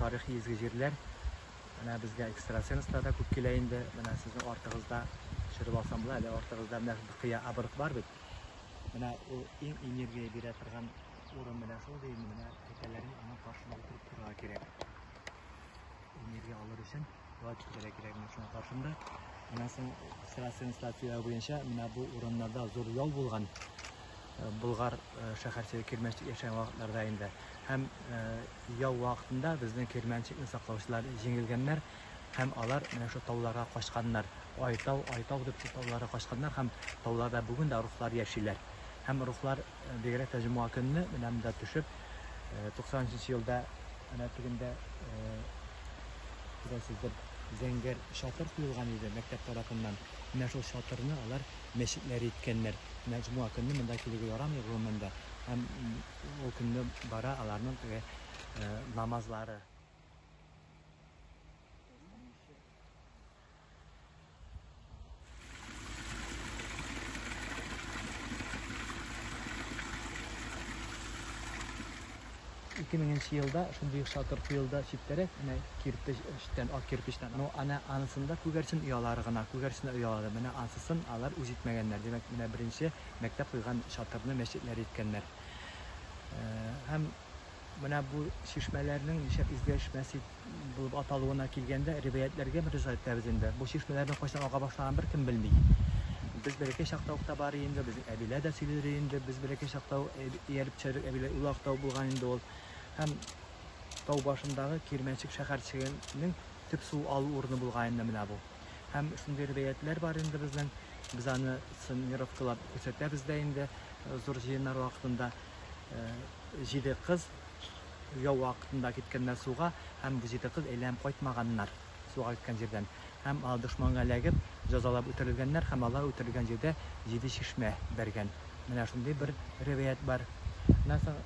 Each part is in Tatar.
тарихи изге җирләр. Менә безгә экстрасенслар да күп килә инде. Менә сезнең артыгызда төшереп алсам була әле, артыгызда менә шундый кыя абырык бар бит. Менә ул иң энергия бирә торган урын менә шул ди инде. Менә әйтәләр инде, аның каршында утырып торырга кирәк. Энергия алыр өчен дога китерергә кирәк менә шуның каршында. Менә соң экстрасенслар сөйләве буенча менә бу урыннарда зур ял булган. Болгар шәһәрчеге Кирмәнчек яшәгән вакытларда инде. Һәм яу вакытында безнең Кирмәнчекне саклаучылар җиңелгәннәр һәм алар менә шул тауларга качканнар. Айтау, Айтау дип шул тауларга качканнар һәм тауларда бүген дә рухлар яшиләр. Һәм рухлар бигрәк тә җомга көнне менә монда төшеп, 93 елда менә тегендә күрәсездер, зәңгәр чатыр куелган иде мәктәп тарафыннан. Менә шул чатырны алар мәчетләр иткәннәр. Менә җомга көнне монда килергә ярамый гомумән дә. Һәм ул көнне бара аларның теге намазлары. Ике меңенче елда шундый ук чатыр куелды читтәрәк, менә кирпечтән, ак кирпечтән. Ну, әнә анысында күгәрчен оялары гына, күгәрчен оялары. Менә ансысын алар үз итмәгәннәр. Димәк, менә беренче мәктәп куйган чатырны мәчетләр иткәннәр. Һәм менә бу чишмәләрнең нишләп Изге чишмәсе булып аталуына килгәндә, риваятьләргә мөрәҗәгать итәбез инде. Бу чишмәләрнең кайчан ага башлаган беркем белми. Без бәләкәй чакта ук та бар инде, безнең әбиләр дә сөйлиләр инде, без бәләкәй чакта ук ияреп төшәдек, әбиләр ул вакытта ук булган инде ул. Һәм тау башындагы Кирмәнчек шәһәрчегенең төп су алу урыны булган инде менә бу. Һәм шундый риваятьләр бар инде безнең. Без аны сценировкалап күрсәтәбез дә инде зур җыеннар вакытында. Җиде кыз яу вакытында киткәннәр суга һәм бу җиде кыз әйләнеп кайтмаганнар суга киткән җирдән. Һәм алар дошманга эләгеп, җәзалап үтерелгәннәр һәм алар үтерелгән җирдә җиде чишмә бәргән. Менә шундый бер риваять бар. Аннан соң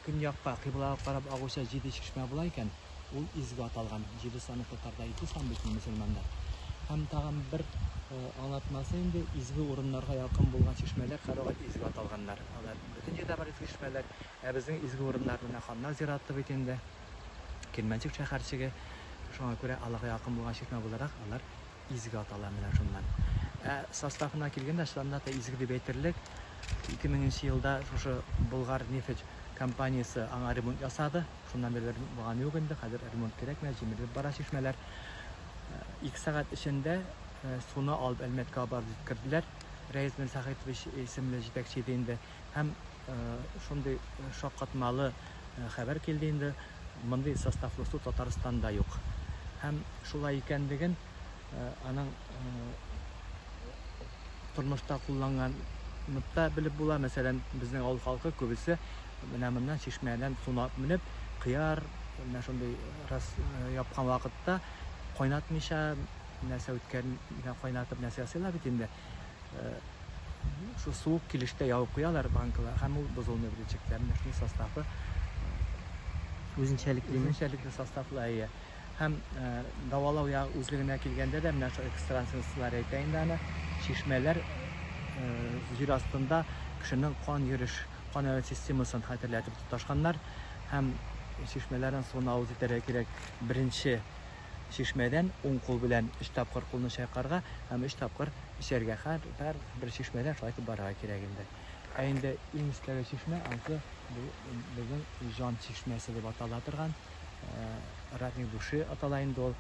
көньякка, кыйблага карап агучы җиде чишмә була икән, ул изге аталган. Җиде саны татарда ике сан бит инде мөселманда. Һәм тагын бер аңлатмасы инде, изге урыннарга якын булган чишмәләр һәрвакыт изге аталганнар. Алар бөтен җирдә бар изге чишмәләр. Ә безнең изге урыннар менә Ханнар зираты бит инде. Кирмәнчек шәһәрчеге. Шуңа күрә аларга якын булган чишмә буларак, алар изге атала менә шуннан. Ә составына килгәндә, чынлап та изге дип әйтерлек. 2000 нче елда шушы Болгар нефть компаниясе аңа ремонт ясады. Шуннан бирле ремонт булганы юк инде. Хәзер ремонт кирәкми, җимерелеп бара чишмәләр. Ике сәгать эчендә суны алып Әлмәткә барып җиткерделәр. Рәис Мирсәхитович исемле җитәкче иде инде. Һәм шундый шаккатмалы хәбәр килде инде, мондый составлы су Татарстанда юк. Һәм шулай икәнлеген аның тормышта кулланганны да белеп була. Мәсәлән, безнең авыл халкы күбесе менә моннан чишмәдән суны алып менеп, кыяр, менә шундый рас япкан вакытта кайнатмыйча, нәрсә үткән, кайнатып нәрсә ясыйлар бит инде. Шул суык килештә ябып куялар банкалар һәм ул бозылмый берничек тә. Менә шуның составы үзенчәлекле. Үзенчәлекле составлы, әйе. Һәм дәвалау ягы үзлегенә килгәндә дә менә шул экстрасенслар әйтә инде аны. Чишмәләр җир астында кешенең кан йөреш, кан әйләнеш системасын хәтерләтеп тоташканнар һәм чишмәләрнең суын авыз итәргә кирәк. Беренче чишмәдән уң кул белән өч тапкыр кулны чайкарга һәм өч тапкыр эчәргә. Һәр, һәр бер чишмәдән шулай итеп барырга кирәк инде. Ә инде иң өстәге чишмә, анысы бу безнең җан чишмәсе дип атала торган, родник души атала инде ул.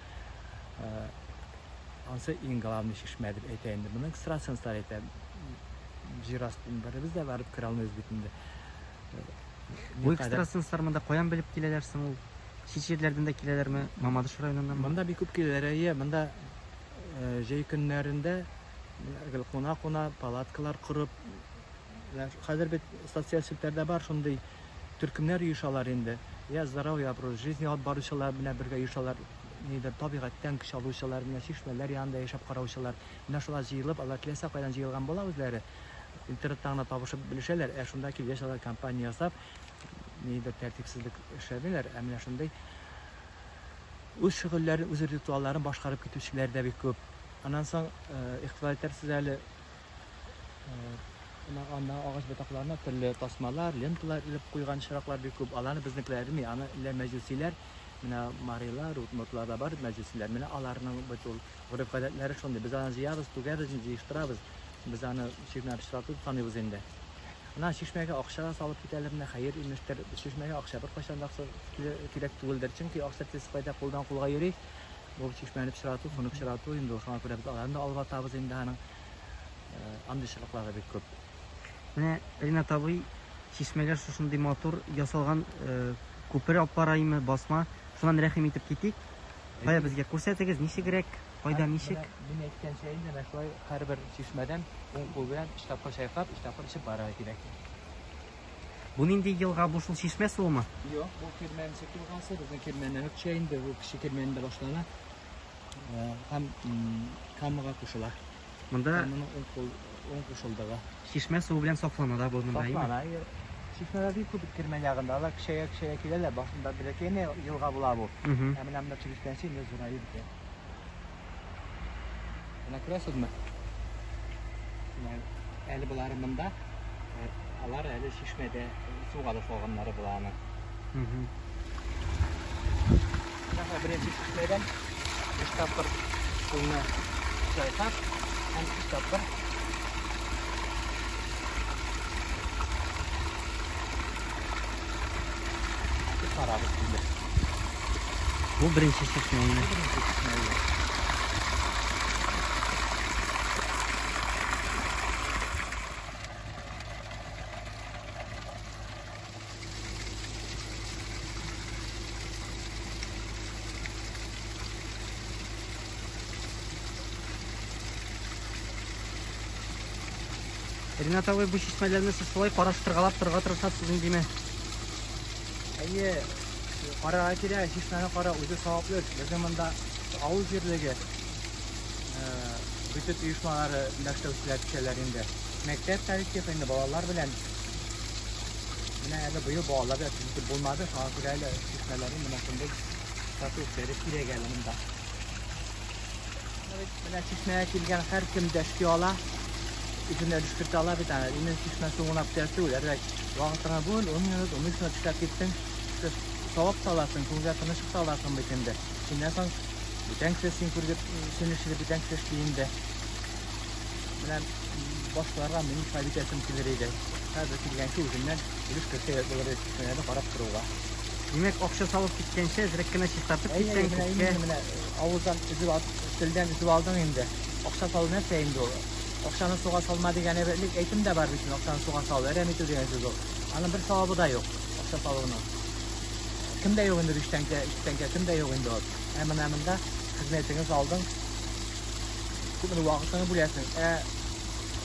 Анысы иң главный чишмә дип әйтә инде. Моны экстрасенслар әйтә. Җир астын беребез дә барып керә алмыйбыз бит инде. Бу экстрасенслар монда каян белеп киләләр соң ул? Чит җирләрдән дә киләләрме? Мамадыш районыннанмы? Монда бик күп киләләр, әйе. Монда җәй көннәрендә гел куна-куна, палаткалар корып, хәзер бит социаль челтәрдә бар шундый төркемнәр оешалар инде. Я здоровый образ жизни алып баручылар белән бергә оешалар, нидер табигатьтән көч алучылар, менә чишмәләр янында яшәп караучылар. Менә шулар җыелып, алар теләсә кайдан җыелган була үзләре. Интернеттан гына табышып белешәләр, ә шунда килгәч алар компания ясап, нидер тәртипсезлек эшләмиләр, ә менә шундый үз шөгыльләрен, үз ритуалларын башкарып китүчеләр дә бик күп. Аннан соң, игътибар итәрсез әле, Анда агач ботакларына төрле тасмалар, ленталар элеп куйган чыраклар бик күп. Аларны безнекеләр элми, аны элә мәҗүсиләр. Менә марилар, удмуртлар да бар мәҗүсиләр. Менә аларның бит ул гореф-гадәтләре шундый. Без аны җыябыз, түгәбез, җыештырабыз. Без аны чишмә пычрату дип саныйбыз инде. Менә чишмәгә акча да салып китәләр, менә хәер имештер. Чишмәгә акча беркайчан да кирәк түгелдер. Чөнки акча тиз кайда кулдан кулга йөри. Бу чишмәне пычрату, суны пычрату инде ул. Шуңа күрә без аларны да алып атабыз инде аның. Андый чыраклар да бик күп. Менә Ринат абый чишмәгә шушындый матур ясалган күпер алып бара име, басма. Шуннан рәхим итеп китик. Кая безгә күрсәтегез, ничегрәк, кайда ничек? Мин әйткәнчә инде, менә шулай һәрбер чишмәдән уң кул белән өч тапкыр чайкап, өч тапкыр эчеп барырга кирәк. Бу нинди елга, бу шул чишмә суымы? Юк, бу Кирмәнчек елгасы, безнең Кирмәннән үк төшә инде, бу Кече Кирмәндә башлана һәм Камага кушыла. Монда Каманың уң кул, уң кушылдыгы. Чишмә суы белән сафлана да бу монда, әйеме? Сафлана, әйе. Чишмәләр бик күп Кирмән ягында, алар көчәя-көчәя киләләр. Башында бәләкәй генә елга була бу. Ә менә монда төшеп җиткәнче инде зураеп бетә. Менә күрәсезме? Менә әле болары монда, алар әле чишмәдә суга да салганнары була аны. Менә беренче чишмәдән өч тапкыр суны чайкап, һәм өч тапкыр карабыз инде. Бу беренче чишмә инде. Бу беренче чишмә инде. Ринат абый, бу чишмәләрне сез шулай караштыргалап торырга тырышасыз индеме? Әйе, карарга кирәк, чишмәне карау үзе саваплы эш. Безнең монда авыл җирлеге, бөтен оешмалары эшләүчеләр төшәләр инде. Мәктәп коллективы инде балалар белән. Менә әле быел балалар белән төзетеп булмады, шуңа күрә әле чишмәләрне менә шундый тату эшләре кирәк әле монда. Менә чишмәгә килгән һәркем дәшки ала, үзенә өлеш кертә ала бит аны. Именно чишмә суына күтәреп түгел, әзрәк вакытыңа бүл, 10 минут, 15 минут эшләп киттең, савап та аласың, күңелгә тынычлык та аласың бит инде. Синнән соң бүтән кеше син күргеп, син эшли, бүтән кеше эшли инде. Менә башкаларга минем шулай итәсем килер иде. Хәзер килгәнче үземнән өлеш кертә булыр иде чишмәләрне карап торуга. Димәк, акча салып киткәнче, әзрәк кенә чистартып китсәң, күпкә. Менә, менә авыздан өзеп алып, телдән өзеп алдың инде. Акча салу нәрсә инде ул? Акчаны суга салма дигән әйберлек әйтем дә бар бит, акчаны суга салу, әрәм итү дигән сүз ул. Аның бер савабы да юк, акча салуның. Кемдә юк инде 5 тәңкә, 3 тәңкә, кемдә юк инде ул. Ә менә монда хезмәтеңне салдың, күпме вакытыңны бүләсең. Ә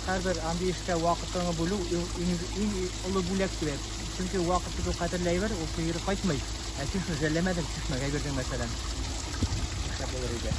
һәрбер андый эшкә вакытыңны бүлү иң, иң олы бүләк дип. Чөнки вакыт бит ул кадерле әйбер, ул кире кайтмый. Ә син шуны жәлләмәдең, чишмәгә бирдең, мәсәлән. Шәп булыр иде.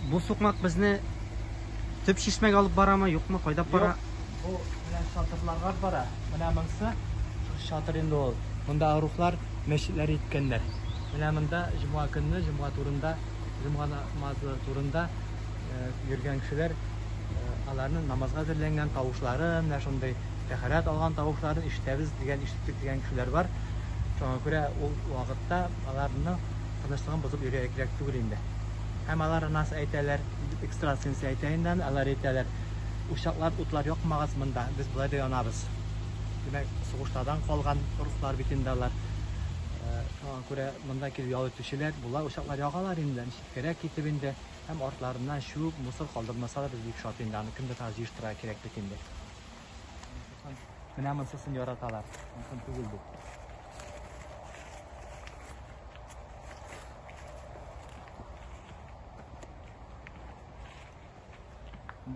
Бу сукмак безне төп чишмәгә алып барамы, юкмы, кайда бара? Бу менә чатырларга бара. Менә монысы чатыр инде ул. Монда рухлар мәчетләр иткәннәр. Менә монда җомга көнне, җомга турында, җомга намазы турында йөргән кешеләр аларның намазга әзерләнгән тавышларын, менә шундый тәһарәт алган тавышларын ишетәбез дигән, ишеттек дигән кешеләр бар. Шуңа күрә ул вакытта аларның тынычлыгын бозып йөрергә кирәк түгел инде. Һәм алар нас әйтәләр, экстрасенс әйтә инде, алар әйтәләр, учаклар, утлар якмагыз монда, без болай да янабыз. Димәк, сугышлардан калган рухлар бит инде алар. Шуңа күрә монда килеп ял итүчеләр, болар учаклар ягалар инде, читкәрәк китеп инде, һәм артларыннан чүп, мусор калдырмасалар, без бик шат инде, аны кемдер тагы җыештырырга кирәк бит инде. Менә монсысын яраталар, монысын түгел бу.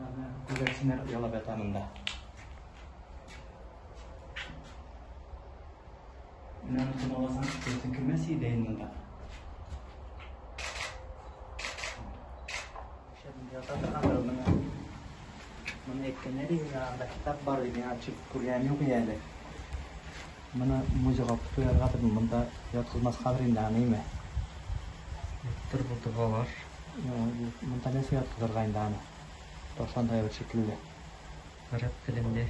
Монда менә күгәрченнәр оялап ята монда. Менә аны томаласаң, күгәрчен кермәс иде инде монда. Ята торгандыр менә. Моны әйткәннәр иде, миңа анда китап бар дип, миңа чыгып күргәнем юк иде әле. Моны музейга алып куяргадыр, монда яткызмаскадыр инде аны, име? Юктыр бу догалар. Монда нәрсә яткызырга инде аны? Ташландык әйбер шикелле. Гарәп телендә.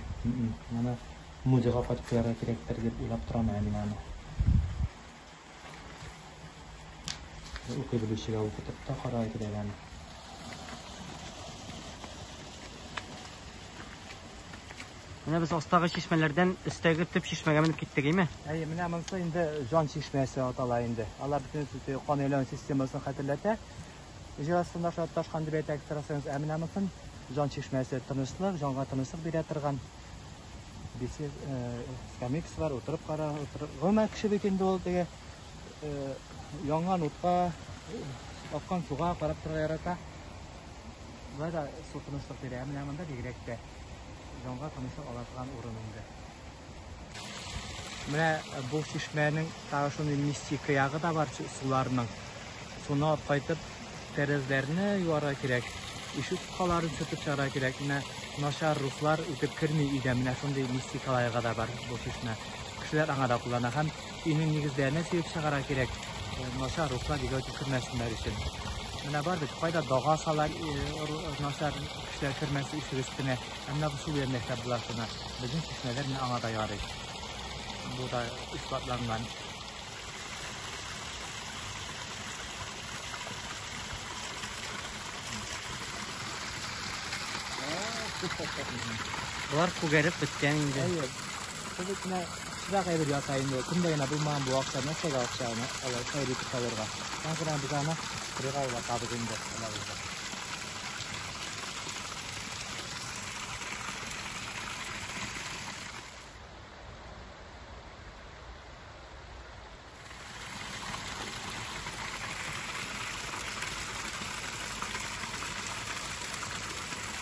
Моны музейга кайтып куярга кирәктер дип уйлап торам әле мин аны. Укый белүчегә укытып та карарга кирәк аны. Менә без астагы чишмәләрдән өстәге төп чишмәгә менеп киттек, әйме? Әйе, менә монысы инде җан чишмәсе атала инде. Алар бөтенесе кан әйләнү системасын хәтерләтә. Җир астында шулай ташкан дип әйтә экстрасенс. Ә менә монысын җан чишмәсе, тынычлык, җанга тынычлык бирә торган. Бесед, скамейкасы бар, утырып кара, утырып. Гомумән кеше бит инде ул теге янган утка, аккан суга карап торырга ярата. Болай да су тынычлык бирә. Ә менә монда бигрәк тә җанга тынычлык ала торган урын инде. Менә бу чишмәнең тагы шундый мистика ягы да бар суларның. Суны алып кайтып, тәрәзләрне юарга кирәк, ишек тоткаларын сөртеп чыгарга кирәк. Менә начар рухлар үтеп керми өйдә. Менә шундый мистикалар ягы да бар бу чишмә. Кешеләр аңа да куллана һәм өйнең нигезләренә сибеп чыгарга кирәк, начар рухлар өйгә үтеп кермәсеннәр өчен. Менә бар бит, кайда дага салар, начар кешеләр кермәсен ишек өстенә. Ә менә бу су белән дә эшләп була шуны. Безнең чишмәләр менә аңа да ярый. Бу да исбатланган. Болар күгәреп беткән инде. Әйе. Бу бит менә пычрак әйбер ята инде. Кемдә генә булмаган бу акча, нәрсәгә акча аны алай хәер итеп салырга. Шуңа күрә без аны кырыйга уратабыз инде.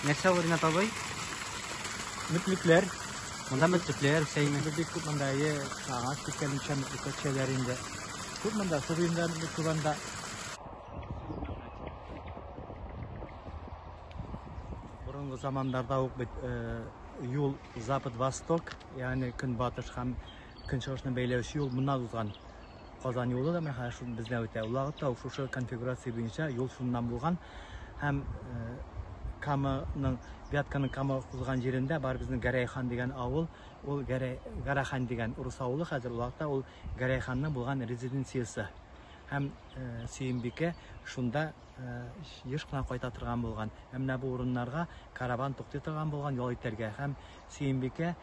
Нәрсә ул, Ринат абый? Мөтлекләр. Монда мөтлекләр үсә име? Бик күп монда, әйе, агач киткән ничә мөтлекләр төшәләр инде. Күп монда, су буенда мөтлек күп анда. Борынгы заманнарда ук бит юл Запад-Восток, ягъни көнбатыш һәм көнчыгышны бәйләүче юл моннан узган. Казан юлы да менә хәзер шул бездә үтә. Ул вакытта ук шушы конфигурация буенча юл шуннан булган. Һәм Каманың, Вятканың Кама узган җирендә бар безнең Гәрәйхан дигән авыл. Ул Гәрәй, Гарахан дигән урыс авылы хәзер ул вакытта ул Гәрәйханның булган резиденциясе. Һәм Сөембикә шунда еш кына кайта торган булган. Һәм менә бу урыннарга караван туктый торган булган ял итәргә. Һәм Сөембикә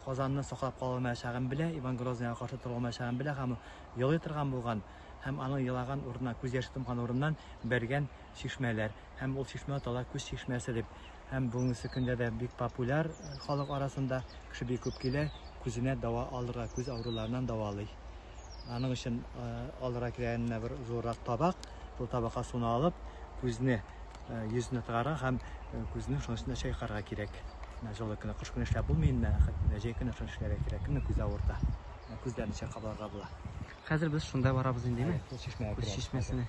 Казанны саклап кала алмаячагын белә, Иван Грозныйга каршы тора алмаячагын белә һәм елый торган булган. Һәм аның елаган урыннан, күз яше тамган урыннан бәргән чишмәләр. Һәм ул чишмә атала Күз чишмәсе дип. Һәм бүгенге көндә дә бик популяр халык арасында, кеше бик күп килә, күзенә дава алырга, күз авыруларыннан дәвалый. Аның өчен алырга кирәк менә бер зуррак табак. Шул табакка суны алып, күзне йөзенә тыгарга һәм күзне шуның эчендә чайкарга кирәк. Менә җылы көне, кыш көне эшләп булмый инде, менә җәй көне шуны эшләргә кирәк. Кемнең күзе авырта? Күзләрне чайкап алырга була. Хәзер без шунда барабыз инде, әйме? Күз чишмәгә Күз чишмәсенә.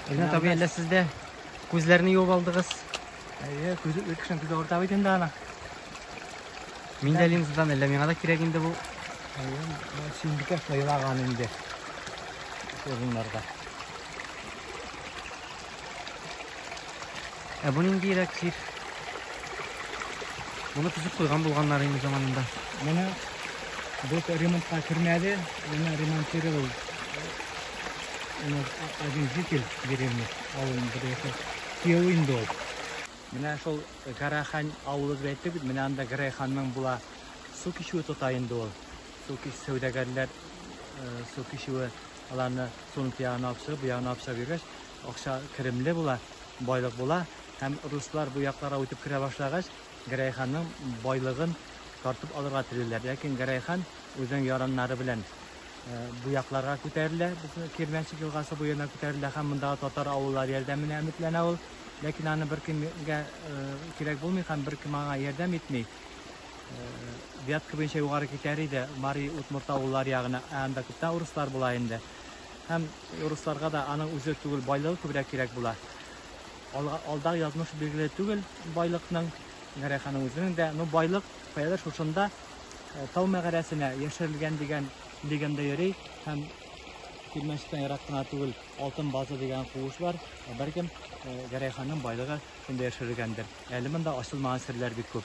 Ринат абый, әллә сез дә күзләрне юып алдыгыз? Әйе, күзе, кешенең күзе авырта бит инде аны. Мин дә линзадан, әллә миңа да кирәк инде бу. Әйе, Сөембикә шулай елаган инде урыннарда. Ә бу ниндирәк җир? Моны төзеп куйган булганнар инде заманында. Моны бу ремонтка кермәде, моны ремонтировал. У нас один житель деревни, авылның бер яшәү кияүе инде ул. Менә шул Гәрәйхан авылы дип әйттек бит, менә анда Гәрәйханның була су кичүе тота инде ул. Су кич сәүдәгәрләр су кичүе аларны суның тиягына алып чыгып, бу ягына алып чыгып йөргәч, акча керемле була, байлык була. Һәм руслар бу якларга үтеп керә башлагач, Гәрәйханның байлыгын тартып алырга телиләр. Ләкин Гәрәйхан үзенең яраннары белән бу якларга күтәрелә, безнең Кирмәнчек елгасы буена күтәрелә һәм мондагы татар авыллары ярдәменә өметләнә ул. Ләкин аны беркемгә кирәк булмый һәм беркем аңа ярдәм итми. Вятка буенча югары китәр иде, Мари, Удмурт авыллары ягына, ә анда күптән урыслар була инде. Һәм урысларга да аның үзе түгел, байлыгы күбрәк кирәк була. Алдагы язмыш билгеле түгел байлыкның, Гәрәйханның үзенең дә. Ну, байлык каядыр шушында тау мәгарәсенә яшерелгән дигән легенда йөри һәм Кирмәнчектән ерак кына түгел Алтын база дигән куыш бар. Бәлкем, Гәрәйханның байлыгы шунда яшерелгәндер. Әле монда ачылмаган серләр бик күп.